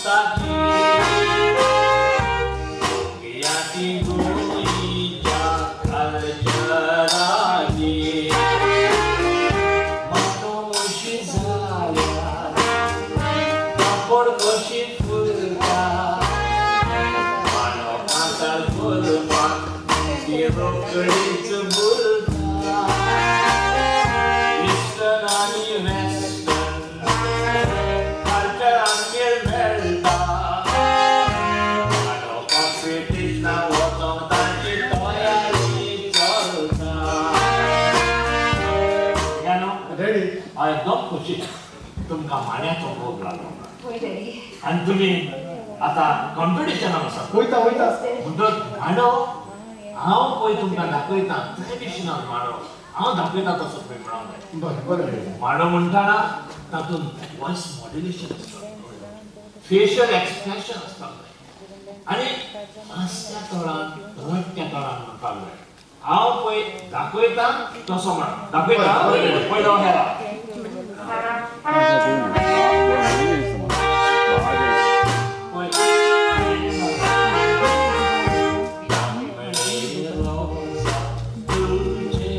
साकी मोगयाची गोंयच्या कल्चराची माटो कशी जाल्या पापड कशी फुलता मांडो कांतार फुलपाक ती रोकडीच बुलता इस्टर्न आनी वेस्टर्न कल्चर आमगेर मेळटा मांडो कॉम्पिटिशनाक वचोंक तांची तयारी चलता. भुरग्यांनो, डॅडी. हांव एकदम खोशी तुमकां मांड्याचो मोग लागलो. वय डॅडी. आनी तुमी आतां कॉम्पिटिशनाक आसा. वयता वयता. म्हणटच मांडो हांव पळय तुमकां दाखयता. ट्रेडिशनल मांडो हांव दाखयता तसो तुमी म्हणूंक जाय. बरें बरें डॅडी. मांडो म्हणटाना तातूंत वॉयस मॉड्युलेशन आसता, फेशियल एक्सप्रेशन आसपाक जाय आनी हांसत्या तोंडान, रडट्या तोंडान म्हणपाक जाय. हांव पळय दाखयता तसो म्हणा. दाखयता पयलो हेरा. पळय. तांबडे रोजा तुजे पोले, दुकांनी भरला म्हजे डोळे. तांबडे रोजा तुजे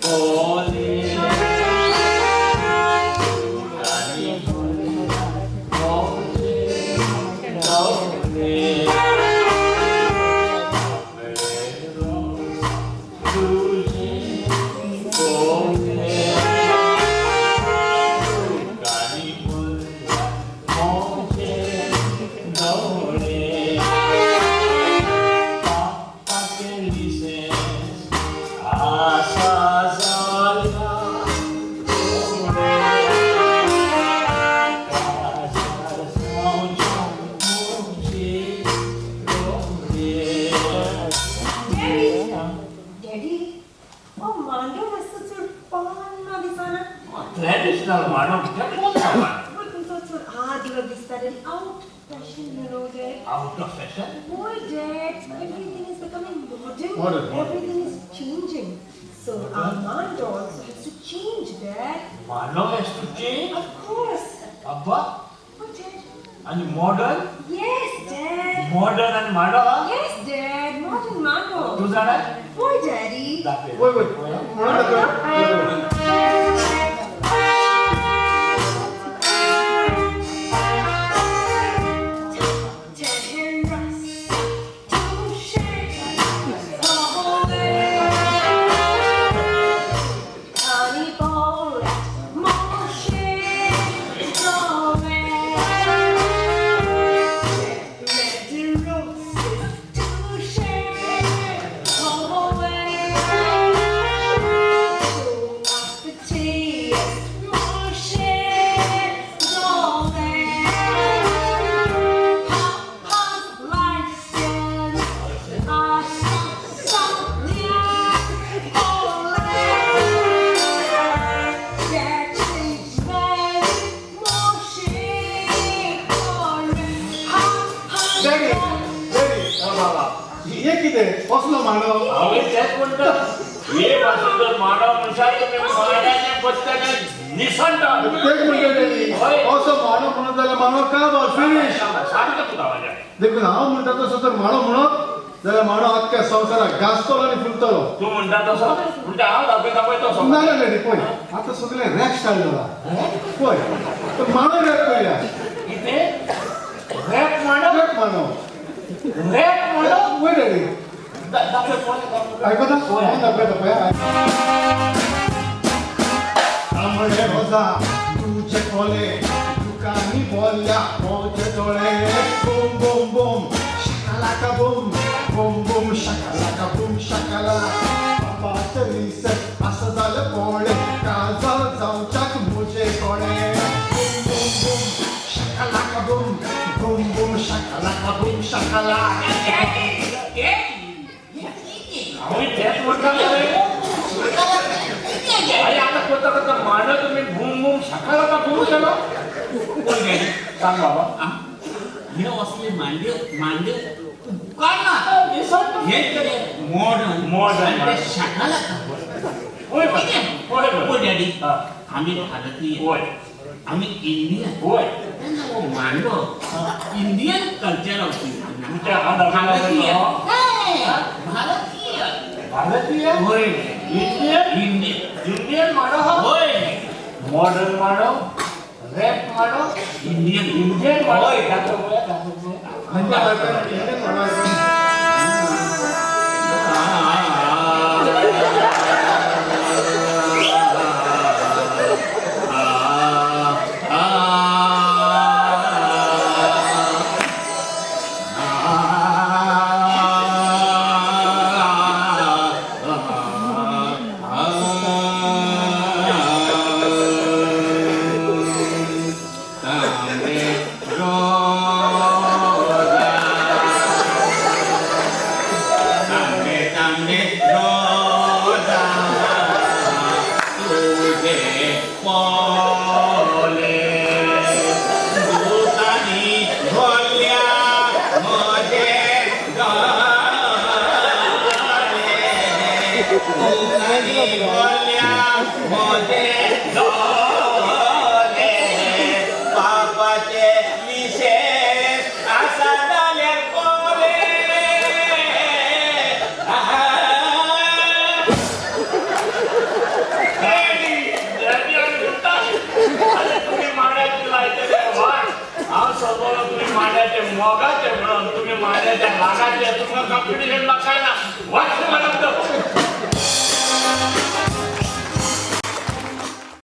पोले, दुकांनी भरला म्हजे डोळे. बापाचें लिसेंस आसा जाल्यार तुवें काजार जावच्या म्हजे डोळे. डॅडी, डॅडी, हो मांडो मातसो चड पोन्नो दिसना? ट्रेडिशनल मांडो म्हणजे कोण मांडो? पण तुमचो चड आदलो दिसता daddy. Out fashion, you know, Dad. Out of fashion? Boy, Dad, everything is becoming modern. Modern, modern. Everything is changing. So our Mando also has to change, Dad. Mando has to change? Of course. Abba. Oh, Dad. आनी modern? Yes, Dad. Modern आनी मांडो? Yes, Dad. Modern Mando. तूं जाणा? Boy, Daddy. दाखय. वय वय, म्हणून दाखय. Daddy, daddy. बाबा. हे कितें कसलो मांडो? हांवें तेंच म्हणटा, हे भाशेन जर मांडो म्हणशात तुमी, मांड्याचें बसतलें निसणटा. तेच म्हणटा डॅडी, असो मांडो म्हणत जाल्यार मांडो काबार, फिनीश. सारकें तुका म्हाज्या. देखून हांव म्हणटा तसो जर मांडो म्हणत जाल्यार मांडो आख्ख्या संवसाराक गाजतलो आनी फुलतलो. तूं म्हणटा तसो म्हणटा, हांव दाखयता पळय तसो. ना ना डॅडी, पळय, आतां सगळें रॅप स्टायल जाला पळय, तर मांडो रॅप करूया. कितें, रॅप मांडो? रॅप मांडो. रॅप मांडो? वय डॅडी. दाखय पळय. आयकता? हांव दाखयता पळय. तांबडे रोजा तुजे खोले, दुकानी बोलल्या मोजे डोळे. Boom boom boom shakalaka boom, boom boom shakalaka boom शकला. बापाचें लिसेंस आसा जाल्यार पोळे, काजार जावच्याक म्हजे कोळे. Boom boom boom shakalaka boom, boom boom shakalaka boom शकला. हांवें तेंच म्हणटा मरे. अरे, आतां करता करता मांडो तुमी बूम बूम शकालाका बूम केलो. कोण गेली सांग बाबा. हे असले मांडे मांडे उपकारना. हे तरी मॉडर्न. Modern. ते शाकाला. होय होय. हो डॅडी. हा. आमी भारतीय. होय. आमी इंडियन. होय. तेन्ना हो मांडो मांडो इंडियन कल्चर ऑफ तुमच्या हांव भारतीय दाखयलो. भारतीय. भारतीय. होय. इंडियन. इंडियन. इंडियन मांडो हा. होय. मॉडर्न मांडो, रॅप मांडो, इंडियन. इंडियन मांडो. होय. दाखव पळोवया, दाखव पळोवया. इंडियन मांडो. तांबे तांबे रोजा तुझे पोले, दुतानी घोल्या म्हजे डोळे, दुतानी घोल्या म्हजे डोळे, पापाचे विशेष आसा जाल्यार कोले. डॅडी, डॅडी आनी म्हणटा, आनी तुमी मांड्याची लायतले वाट. हांव समजलो तुमी मांड्याचे मोगाचे म्हणून, तुमी मांड्याच्या रागाचे. तुमकां कॉम्पिटिशन म्हाका ना. वाट.